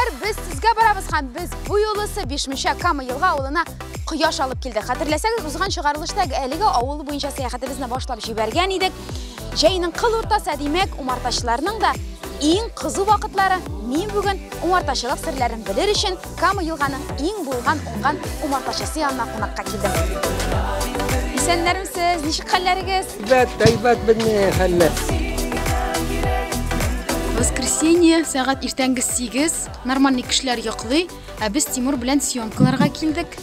Егетләр, без сезгә барабыз һәм без бу юлысы Бишмишә Кама елга авылына кояш алып килдек. Хәтерләсәгез, узган чыгарылышта әлеге авыл буенча сәяхәтебезне башлап җибәргән идек. Җәйнең кыл уртасы, димәк, умартачыларның да иң кызу вакытлары. Мин бүген умартачылык серләрен белер өчен Кама елганың иң булган уңган умартачысы янына кунакка килдем. Исәннәрмесез, ничек хәлләрегез? Әйбәт, әйбәт безнең хәлләр. Воскресенье, сәгать иртәнге 8, нормальный кешеләр йоклый, ә без Тимур белән съемкаларга килдек.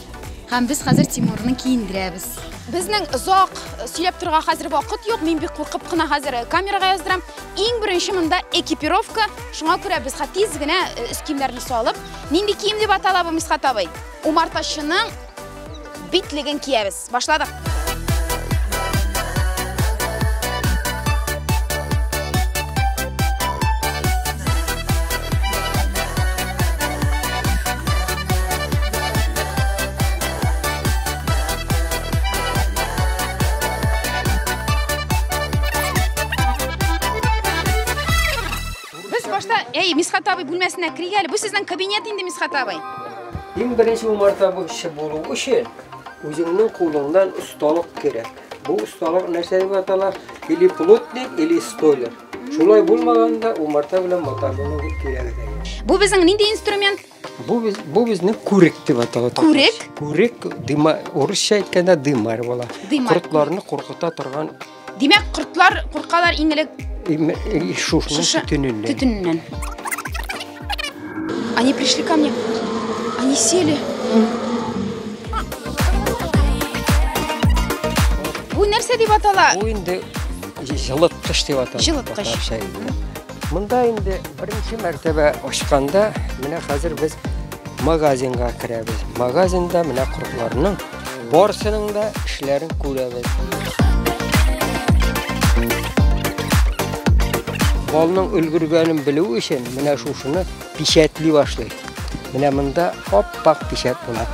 Һәм без хәзер Тимурны киендерәбез. Безнең озак сөйләп торырга хәзер вакыт юк, мин бик куркып кына хәзер камерага яздырам. Иң беренче монда экипировка, шуңа күрә без тиз генә өс киемнәрне салып, нинди кием дип атала бу, Мисхат абый? Умартачының битлеген киябез. Башладык. Без башта, әй, Мисхат абый бүлмәсенә керик әле. Бу сезнең кабинет инде, Мисхат абый. Иң беренче умарта булчы булу өчен үзеңнең кулыңнан осталык кирәк. Бу осталык нәрсә дип атала? Или плотник, или столяр. Шулай булмаганда умарта белән маташуның кирәге дә юк. Бу безнең нинди инструмент? Бу без, бу безнең күрек дип атала. Күрек? Күрек, дыма, урысча әйткәндә дымарь була. Дымарь. Кортларны куркыта торган Димәк, кортлар куркалар иң элек шушының шушы төтененнән. төтененнән. Они пришли ко мне. Они сели. Бу нәрсә дип атала? Бу инде җылыткыч дип атала. Җылыткыч. Татарча инде. Монда инде беренче мәртәбә ачканда, менә хәзер без магазинга керәбез. Магазинда менә кортларның барысының да эшләрен күрәбез. Балның өлгергәнен белү өчен менә шушыны печатли башлый. Менә монда ап-ак печать була.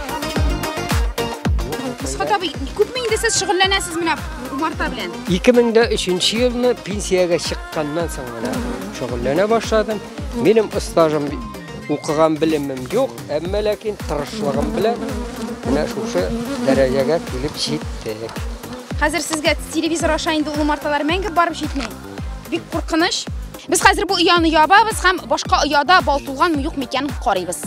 Мисхат абый, күпме инде сез шөгыльләнәсез менә умарта белән? 2003 елны пенсиягә чыкканнан соң менә шөгыльләнә башладым. Минем стажым, укыган белемем юк, әмма ләкин тырышлыгым белән менә шушы дәрәҗәгә килеп җиттек. Хәзер сезгә телевизор аша инде ул умарталар мәңге барып җитми. Бик куркыныч. Без хәзер бу ояны ябабыз һәм башка ояда бал тулганмы юк микәнен карыйбыз.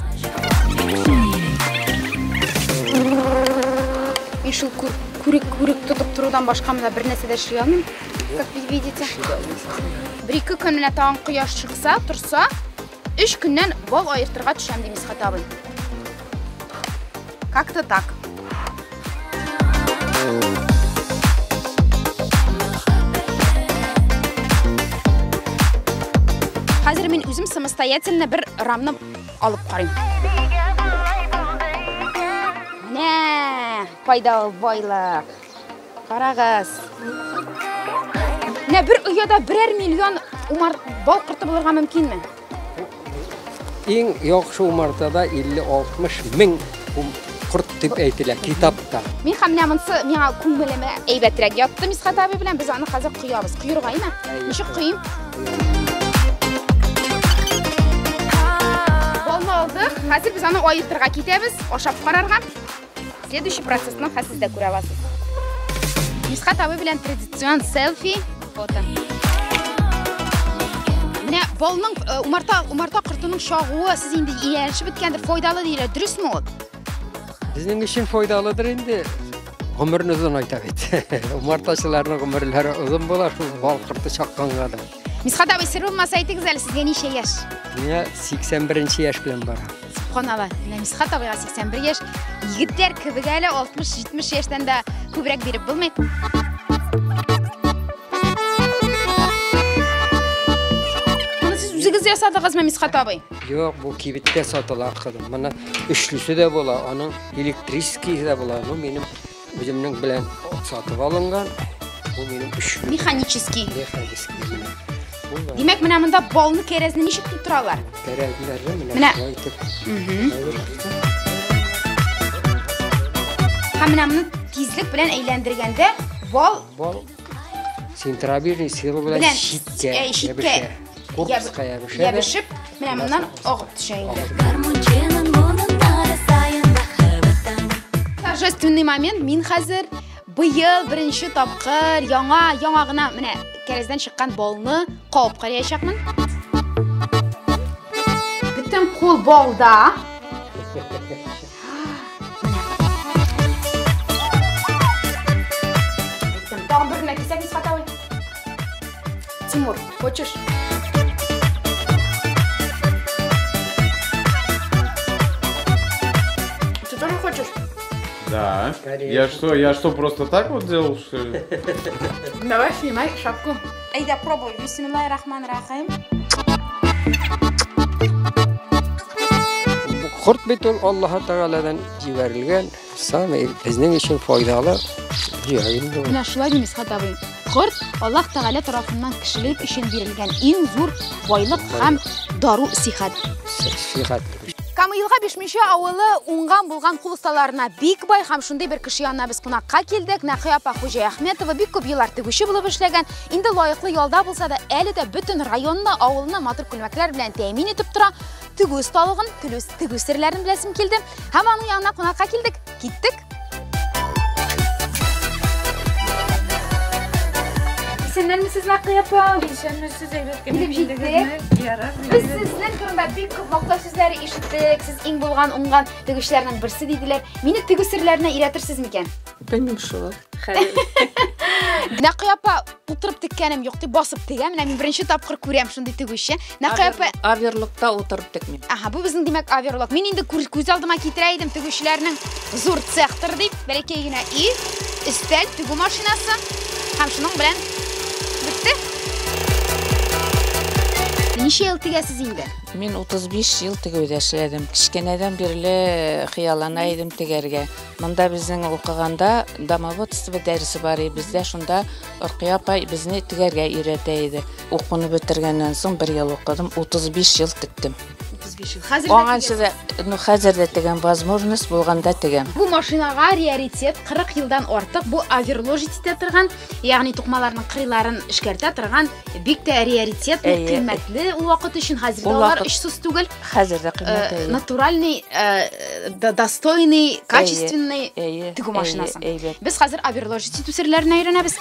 Мин шул күрек күрек тотып торудан башка менә бер нәрсә дә эшли алмыйм, как вы видите. Бер-ике көн менә тагын кояш чыкса, торса, 3 көннән бал аертырга төшәм, ди Мисхат абый. Как-то так. Хәзер мин үзем самостоятельно бер рамны алып карыйм. Менә кайда ул байлык. Карагыз. Менә бер ояда берәр миллион умар бал корты булырга мөмкинме? Иң яхшы умартада 50-60 мең корт дип әйтелә китапта. Мин һәм менә монысы миңа күңелемә әйбәтрәк ятты Мисхат абый белән. Без аны хәзер коябыз. Коерга име? Ничек койым? Балны алдык. Хәзер без аны аертырга китәбез, ашап карарга. Следующий процессны хәзер сез дә күрә аласыз. Мисхат абый белән традицион селфи фото. Менә балның умарта кортының чагуы сез инде ияләшеп беткәндер, файдалы диләр, дөресме ул? Безнең өчен файдалыдыр инде. Гомерне озынайта бит. Умартачыларның гомерләре озын була шул бал корты чакканга да. Мисхат абый, сер булмаса әйтегез әле, сезгә ничә яшь? Миңа 81 яшь белән бара. Субханалла, менә Мисхат абыйга 81 яшь. Егетләр кебек әле 60-70 яшьтән дә күбрәк биреп булмый. Моны сез үзегез ясадыгызмы, Мисхат абый? Юк, бу кибеттә сатыла, кызым. Моны өчлесе дә була, аның электрический дә була. Ну, минем үземнең белән сатып алынган. Бу минем өчле. Механический. Механический. Димәк, менә монда балны, кәрәзне ничек тутыралар? Кәрәзләрне менә Менә. шулай итеп. Һәм менә моны тизлек белән әйләндергәндә бал Бал центробежный сила белән Белән читкә читкә ябешә. Корпуска ябешә. Ябешеп. Менә моннан агып төшә инде. Торжественный момент. Мин хәзер быел беренче тапкыр яңа гына менә кәрәздән чыккан балны кабып караячакмын. Бөтен кул балда. Тагын бер генә кисәк Мисхат абый. Тимур, хочешь? Ты тоже хочешь? Да. Я что, просто так вот делал, что ли? Давай, снимай шапку. Айда, пробуй. Бисмиллахир-рахманир-рахим. Корт бит ул Аллаһ Тәгаләдән җибәрелгән, самый безнең өчен файдалы җыен. Менә шулай ди Мисхат абый. Корт Аллаһ Тәгалә тарафыннан кешелек өчен бирелгән иң зур байлык һәм дару сихәт. Сихәт. Камыелга Бишмунча авылы уңган булган кул осталарына бик бай һәм шундый бер кеше янына без кунакка килдек. Нәкыя апа Хуҗаәхметова бик күп еллар тегүче булып эшләгән. Инде лаеклы ялда булса да, әле дә бөтен районны, авылны матур күлмәкләр белән тәэмин итеп тора. Тегү осталыгын, тегү серләрен беләсем килде. Һәм аның янына кунакка килдек. Киттек. Исәнмесез, Нәкыя апа. Исәнмесез, әйбәт кенә Килеп җиттек. Без сезнең турында бик күп мактау сүзләре ишеттек. Сез иң булган, уңган тегүчеләрнең берсе диделәр. Мине тегү серләренә өйрәтерсез микән? Белмим шул. Нәкыя апа, утырып теккәнем юк дип басып тегәм. Менә мин беренче тапкыр күрәм шундый тегүче. Нәкыя апа, Аверлокта утырып текмим. Аһа, бу безнең димәк аверлок. Мин инде күз алдыма китерә идем тегүчеләрнең зур цехтыр дип, бәләкәй генә өй, өстәл, тегү машинасы һәм шуның белән бетте. Ничә ел тегәсез инде? Мин 35 ел тегүдә эшләдем. Кечкенәдән бирле хыяллана идем тегәргә. Монда безнең укыганда домоводство дәресе бар иде. Бездә шунда Оркыя апа безне тегәргә өйрәтә иде. Укуны бетергәннән соң бер ел укыдым, 35 ел тектем. 35 ел. Хәзер дә Аңанчы да, ну, хәзер дә тегәм, возможность булганда тегәм. Бу машинага раритет 40 елдан артык бу аверложить итә торган, ягъни тукмаларның кырыйларын эшкәртә торган бик тә раритет, кыйммәтле ул вакыт өчен. Хәзер дә алар очсыз түгел. Хәзер дә кыйммәт, әйе. Натуральный, достойный, качественный тегү машинасы. Без хәзер аверложить итү серләренә өйрәнәбез.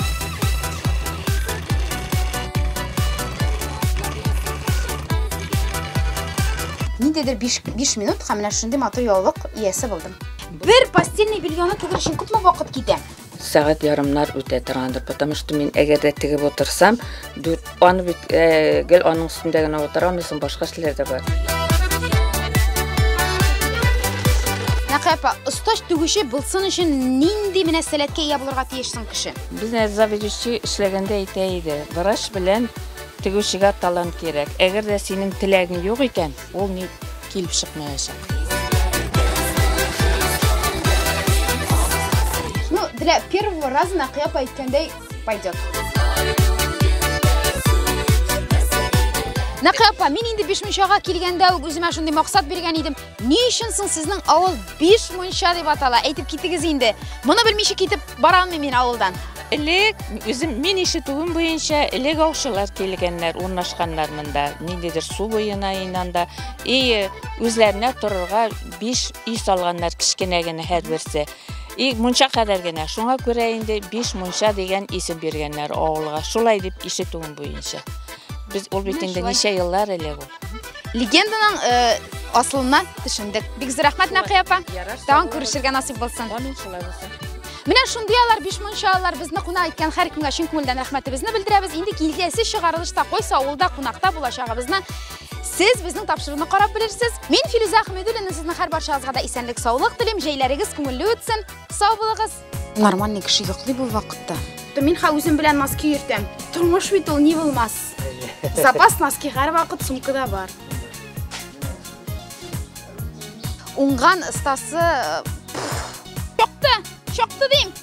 Ниндидер 5 минут һәм менә шундый матур яулык иясе булдым. Бер постельный бельёны тегер өчен күпме вакыт китә? Сәгать ярымнар үтә торгандыр, потому что мин әгәр дә тегеп утырсам, аны бит гел аның өстендә генә утыра алмыйсың, башка эшләр дә бар. Нәкыя апа, оста тегүче булсын өчен нинди менә сәләткә ия булырга тиеш соң кеше? Безнең заведующий эшләгәндә әйтә иде, врач белән тегүчегә талант кирәк. Әгәр дә синең теләгең юк икән, ул ни килеп чыкмаячак. Ну, для первого раза Нәкыя апа әйткәндәй пойдет. Нәкыя апа, мин инде Бишмунчага килгәндә үк үземә шундый максат биргән идем. Ни өчен соң сезнең авыл Бишмунча дип атала? Әйтеп китегез инде. Моны белмичә китеп бара алмыйм мин авылдан. Элек үзем мин ишетүем буенча элек аучылар килгәннәр, урнашканнар монда. Ниндидер су буена инанда. И үзләренә торырга 5 өй салганнар кечкенә генә һәрберсе. И мунча кадәр генә. Шуңа күрә инде 5 мунча дигән исем биргәннәр авылга. Шулай дип ишетүем буенча. Без ул бит инде ничә еллар элек ул. Легенданың асылына төшендек. Бик зур рәхмәт, Нәкыя апа. Тагын күрешергә насыйп булсын. Амин, шулай булсын. Менә шундый алар Бишмунчалар безне кунак иткән һәркемгә чын күңелдән рәхмәтебезне белдерәбез. Инде киләсе чыгарылышта кайсы авылда кунакта булачагыбызны сез безнең тапшыруны карап белерсез. Мин Филүзә Ахмедуллина сезнең һәрбарчагызга да исәнлек, саулык телим. Җәйләрегез күңелле үтсен. Сау булыгыз. Нормальный кеше йоклый бу вакытта. Мин ха үзем белән носки йөртәм. Тормыш бит ул ни булмас. Запас носки һәр вакыт сумкада бар. Уңган остасы чыкты, чыкты дим.